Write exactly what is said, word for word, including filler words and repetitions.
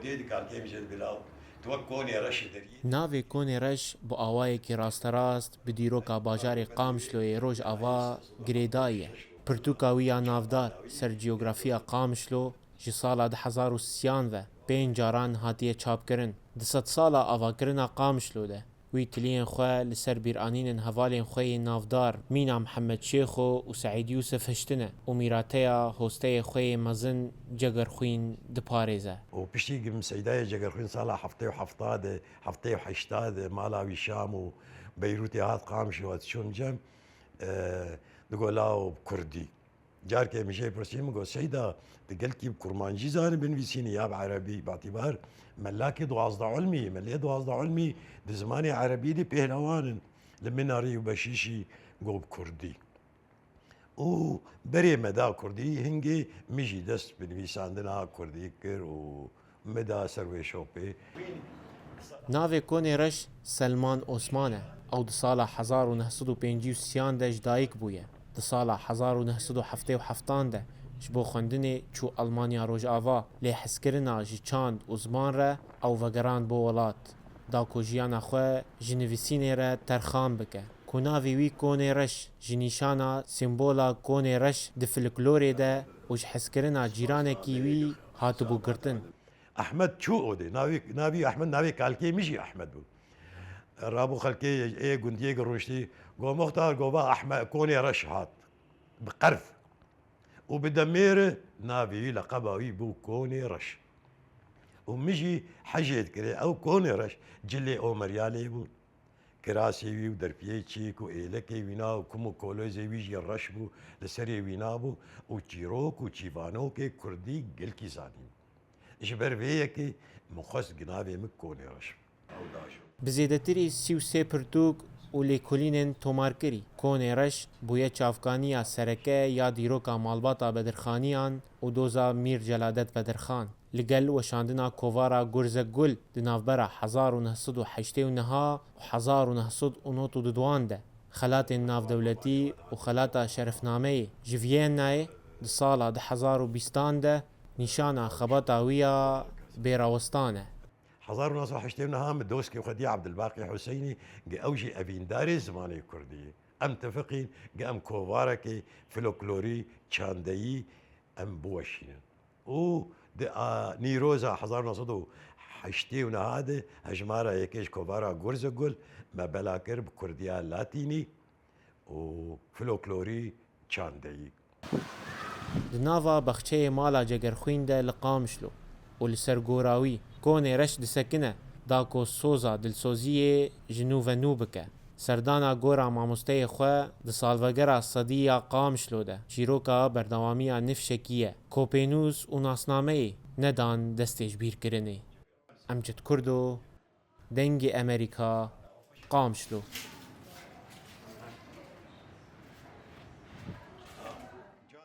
Dê dikan kêm jê bila tu wek konê reşê deriyê. Navê Konê Reş bi awayekî rasterast bi dîroka bajarê Qamişloyê Rojava girêdayî ye. Pirtûka wî ya navdar ser cografiya Qamişlo ji sala du hezar û sîyan ve pênc caran hatiye çapkirin. Di sedsala avakirina Qamişlo de wî tiliyên xwe li ser bîranînên hevalên xwe yê navdar Mîna Mihemed Şêxo û Seîd Yûsif hiştine û mîrateya hosteyê xwe yê mezin Cegerxwîn diparêze. Û piştî Seydayê Cegerxwîn sala heftê û hefta de, heftê û heşta de mala wî Şam û Beyrûtê hat Qamişlo, hat çûn cem, e, digo lawo bi kurdî. Carkê min jê pirsî, min got, Seyda, tu gelkî bi kurmancî zanî binivîsînî ya bi erebî? Batîbar, me lakê duwazdeh ilmî, me lê duwazdeh ilmî di zimanê erebî de pêhlewan in. Li Minarî û Beşîşî got bi kurdî. Û berê me da kurdî, hingê min jî dest bi nivîsandina kurdî kir û min da ser wê şopê. Navê Konê Reş Selman Osman e. Ew di sala hezar û neh sed û pêncî û sîyan de ji dayik bûye. Di sala hezar û neh sed û heftê û heftan de ji bo xwendinê çû Almanya Rojava, lê hezkirina ji çand û ziman re ew vegerand bo welat. Da ku jiyana xwe ji nivîsînê re terxan bike. Ku navê wî Konê Reş ji nîşana, sembola Konê Reş di folklorê de û ji hezkirina cîranekî wî hatibû girtin. Ehmed çû odê. Navê, navî Ehmed, navê kalkê min jî Ehmed bû. Rabû xelkê ê gundiyê girûştî, go, Muxtar, go, va Ehmed, Konê Reş hat. Bi qerf. Û bi demê re navê wî, leqeba wî bû Konê Reş. Û min jî hejê dikirê, ew Konê Reş, cilê Omeriya lê bûn. Kirasê wî û derpiyê çîk û êlekê wîna û kum û kolozê wî jî reş bû, li serê wîna bû û çîrok û çîvanokê kurdî gelkî zanîn. Ji ber vê yekê min xwest ginavê min Konê Reş. Ew dajo. Bi zêdetirî sî û sê pirtûk û lêkolînên tomarkirî, Konê Reş bûye çavkaniya sereke ya dîroka malbata Bedirxaniyan û doza Mîr Celadet Bedirxan. Li gel weşandina kovara Gurzek Gul di navbera hezar û neh sed û heştê û neh û hezar û neh sed û nod û duduan de xelatên navdewletî û xelata şerefnameyê ji Vîyennayê di sala du hezar û bîstan de nîşana xebata wî ya bêrawestan e. Hezar û neh sed û heştê û neh min dostê xwe dî Ebdilbaqî Huseynî, gi ew jî evîndarê zimanê kurdî ye. Em tifiqîn gi em kovarekê folklorî, çandeyî em biweşînin. Û di a, Nîroza hezar û neh sed û heştê û neh de hejmara yekê ji kovara Gurzegul me bela kir bi kurdiya latînî û folklorî, çandeyî. Di nava baxçeyê mala Cegerxwîn de li Qamişlo û li ser gora wî Konê Reş disekine, da ku soza dilsoziyê ji nû ve nû bike. Serdana gora mamosteyê xwe di salvegera sedî ya Qamişlo de çîroka berdewamiya nifşekî ye. Kopênûs û nasnameyê nedan destê ji bîrkirinê. Emcid Kurdo, Dengê Emerîka, Qamişlo.